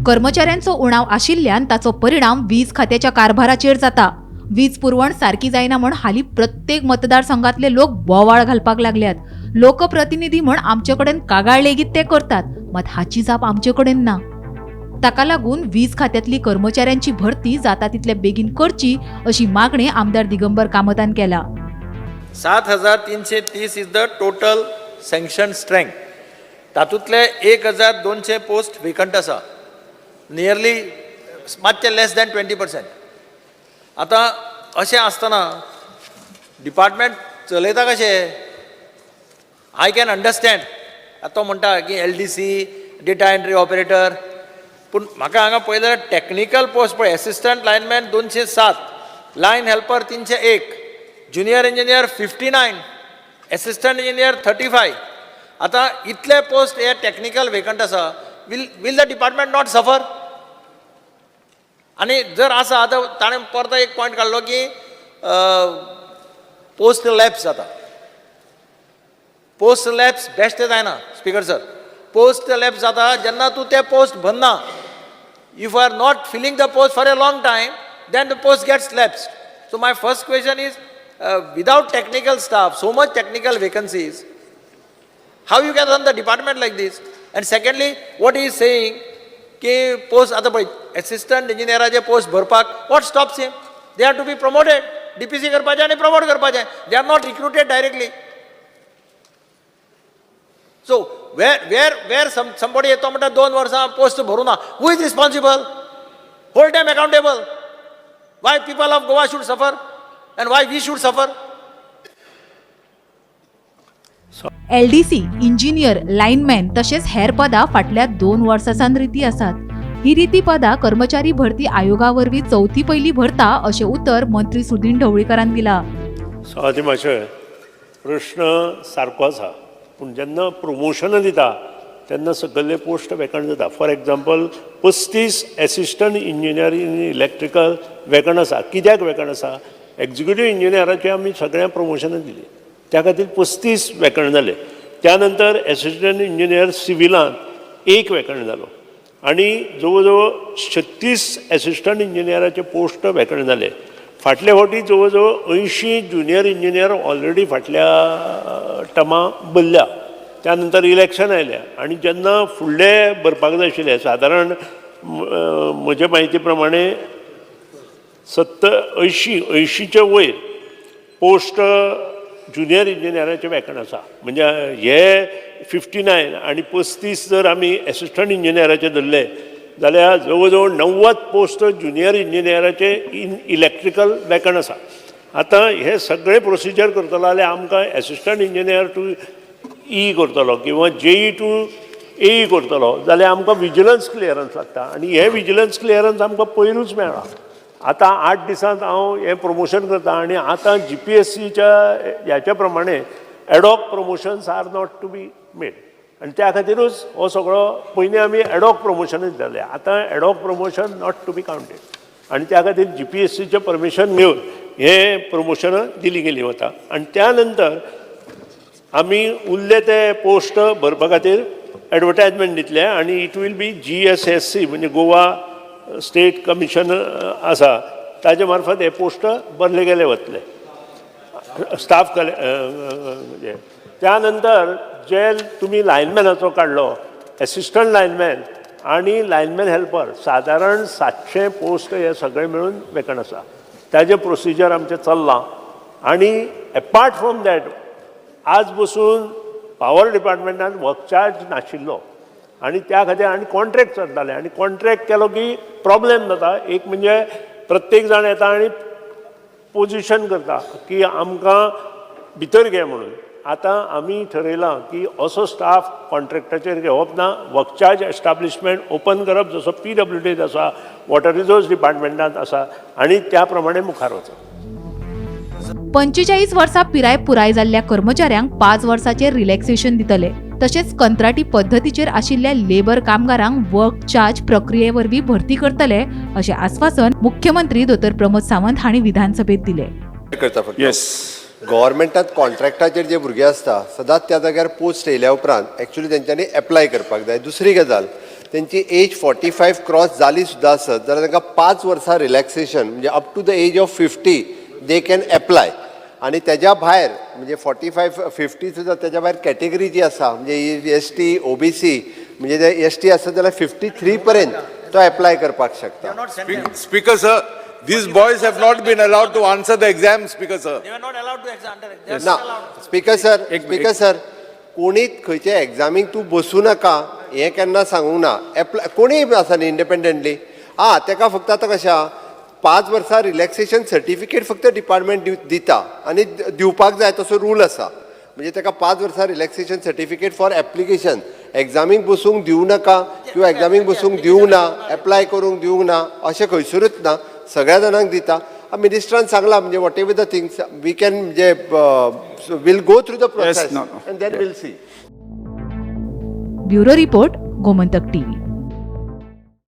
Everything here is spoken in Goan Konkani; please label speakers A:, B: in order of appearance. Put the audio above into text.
A: कर्मचाऱ्यांचो उणाव आशिल्ल्यान ताचो परिणाम वीज खात्याच्या कारभाराचेर जाता. वीज पुरवण सारकी जायना म्हण हालीं प्रत्येक मतदारसंघातले लोक बोवाळ घालपाक लागल्यात. लोकप्रतिनिधी म्हण आमचे कडेन कागाळ लेगीत ते करतात, मात हाची जाप आमचे कडेन ना. ताका लागून वीज खात्यातली कर्मचाऱ्यांची भरती जाता तितले बेगीन करची अशी मागणी आमदार दिगंबर कामतान केला.
B: 7330 is the total sanction strength. तातूंतले 1200 पोस्ट वेकंट आसा, नियरली मातशे लेस दॅन 20%. आतां अशें आसतना डिपार्टमेंट चलयता कशें? I can understand, आतां तो म्हणटा की LDC, data entry operator, पूण म्हाका हांगा पळयल्यार जाल्यार टॅक्निकल पोस्ट पळय, assistant lineman 207, line helper 301, junior engineer 59, assistant engineer 35. आतां इतले पोस्ट हे टॅक्निकल वेकंट आसा. Will the department not suffer? आनी जर आसा, आतां ताणें परतो एक पॉयंट काडलो की पोस्ट लॅप्स जाता. पोस्ट लॅप्स बेश्टें जायना, स्पिकर सर. पोस्ट लॅप्स जाता जेन्ना तूं ते पोस्ट भरना. If you are not filling the post for a long time, then the post gets lapsed. So my first question is, without technical staff, so much technical vacancies, how you can run the department like this? And secondly, what he is saying की पोस्ट, आतां पळय, एसिस्टंट इंजिनियराचे पोस्ट भरपाक what stops him? They are to be promoted. DPC करपाचें आनी प्रमोट करपाचें. They are not recruited directly. So where somebody येतो म्हणटा, 2 वर्सां पोस्ट भरूं ना, who is responsible? Hold them accountable. Why people of Goa should suffer and why we should suffer?
A: LDC, engineer, lineman तशेंच हेर पदां फाटल्या 2 वर्सां सावन रिती आसात. ही रिती पदां कर्मचारी भरती आयोगा वरवीं चवथी पयलीं भरता अशें उतर मंत्री सुदिन ढवळीकारान दिला.
C: सभापती माशय, प्रश्न सारको आसा, पूण जेन्ना प्रमोशनां दिता तेन्ना सकयल्ले पोस्ट वेकंट जाता. For example, 35 assistant engineer in electrical vacant आसा. कित्याक वेकंट आसा? एग्जिक्युटीव इंजिनियराचे आमी सगळ्यांक प्रमोशनां दिली, त्या खातीर 35 वेकंट जाले. त्या नंतर एसिस्टंट इंजिनियर सिविलांत एक वेकंट जालो आनी जवळ जवळ 36 एसिस्टंट इंजिनियराचे पोस्ट वेकंट जाले. फाटले फावटी जवळ जवळ 80 ज्युनियर इंजिनियर ऑलरेडी फाटल्या टर्मा भरल्या. त्या नंतर इलेक्शन आयलें आनी जेन्ना फुडले भरपाक जाय आशिल्ले, सादारण म्हजे म्हायती प्रमाणे 70 80च्या वयर पोस्ट ज्युनियर इंजिनियराचे वेकंट आसा. म्हणजे हे 59 आनी 35 जर आमी एसिस्टंट इंजिनियराचे धरले जाल्यार जवळ जवळ 90 पोस्ट ज्युनियर इंजिनियराचे इन इलेक्ट्रिकल वेकंट आसा. आतां हे सगळे प्रोसिजर करतलो जाल्यार आमकां एसिस्टंट इंजिनियर टू ई करतलो किंवा जेई टू ए करतलो जाल्यार आमकां विजिलन्स क्लियरन्स लागता आनी हें विजिलन्स क्लियरन्स आमकां पयरूच मेळ्ळां. आतां 8 दिसांत हांव हें प्रमोशन करता आनी आतां जीपीएससीच्या ह्याच्या प्रमाणे ad hoc promotions are not to be made आनी त्या खातीरूच हो सगळो, पयलीं आमी एडॉक प्रमोशनूच जालें, आतां ad hoc promotion not to be counted आनी त्या खातीर जीपीएससीचें परमिशन घेवन हें प्रमोशनां दिली गेली वता. आनी त्या नंतर आमी उरले ते पोस्ट भरपा खातीर एडवर्टायजमेंट दितले आनी it will be GSSC, म्हणजे गोवा स्टेट कमिशन आसा, ताजे मार्फत हे पोस्ट भरले गेले वतले, स्टाफ कले म्हणजे. त्या नंतर जे तुमी लायनमॅनाचो काडलो, एसिस्टंट लायनमॅन आनी लायनमॅन हेल्पर, सादारण 700 पोस्ट हे सगळे मेळून वेकंट आसा. ताजें प्रोसिजर आमचें चल्लां. आनी एपार्ट फ्रॉम that, आज बसून पावर डिपार्टमेंटान वर्क चार्ज नाशिल्लो आनी त्या खातीर आनी कॉन्ट्रॅक्ट चलताले आनी कॉन्ट्रॅक्ट केलो की प्रॉब्लेम जाता. एक म्हणजे प्रत्येक जाण येता आनी पोजिशन करता की आमकां भितर घे म्हणून. आतां आमी ठरयलां की असो स्टाफ कॉन्ट्रॅक्टाचेर घेवप ना. वर्क चार्ज एस्टाब्लिशमेंट ओपन करप, जसो पीडब्ल्यूडीत आसा, वॉटर रिसोर्स डिपार्टमेंटांत आसा आनी त्या प्रमाणे मुखार वचप.
A: 45 वर्सां पिराय पुराय जाल्ल्या कर्मचाऱ्यांक 5 वर्साचेर रिलॅक्सेशन दितले. तशेंच कंत्राटी पद्दतीचेर आशिल्ल्या लेबर कामगारांक वर्क चार्ज प्रक्रिये वरवीं भरती करतले अशें आस्वासन मुख्यमंत्री दोतोर प्रमोद सावंत हांणी विधानसभेत दिले.
D: करता फक्त.
C: येस.
D: गव्हर्मेंटात कॉन्ट्रॅक्टाचेर जे भुरगे आसता, सदांच त्या जाग्यार पोस्ट येयल्या उपरांत एक्चुली तेंच्यांनी एप्लाय करपाक जाय. दुसरी गजाल, तेंची एज 45 क्रॉस जाली सुद्दां आसत जाल्यार तांकां 5 वर्सां रिलॅक्सेशन, म्हणजे up to the age of 50 they can apply. आनी तेज्या भायर म्हणजे 45 50 सुद्दां तेज्या भायर कॅटेगरी जी आसा, म्हणजे एसटी, ओबीसी, म्हणजे ते एसटी आसत जाल्यार 53 पर्यंत तो एप्लाय करपाक शकता.
E: Speaker, sir, these boys have not been allowed to answer the exam, Speaker, sir.
B: They are not allowed to under.
D: ना, स्पीकर सर, स्पीकर सर, कोणीच खंयचे एग्जामीक तूं बसूं नाका हें केन्ना सांगूंक ना. एप्लाय कोणीय आसा न्ही इंडिपेंडंटली. आं, तेका फक्त आतां कशें आहा, 5 वर्सां रिलॅक्सेशन सर्टिफिकेट फक्त डिपार्टमेंट दिता आनी दिवपाक जाय तसो रूल आसा. म्हणजे तेका 5 वर्सां रिलॅक्सेशन सर्टिफिकेट फॉर एप्लिकेशन, एग्जामीक बसूंक दिवं नाका किंवा एग्जामीक बसूंक दिवंक ना, एप्लाय करूंक दिवंक ना, अशें खंयसरूच ना. सगळ्या जाणांक दिता. मिनिस्टरान सांगलां, म्हणजे whatever the things we can, म्हणजे will go through the process
F: no, no.
D: And then we'll see.
A: Bureau report, Gomantak TV.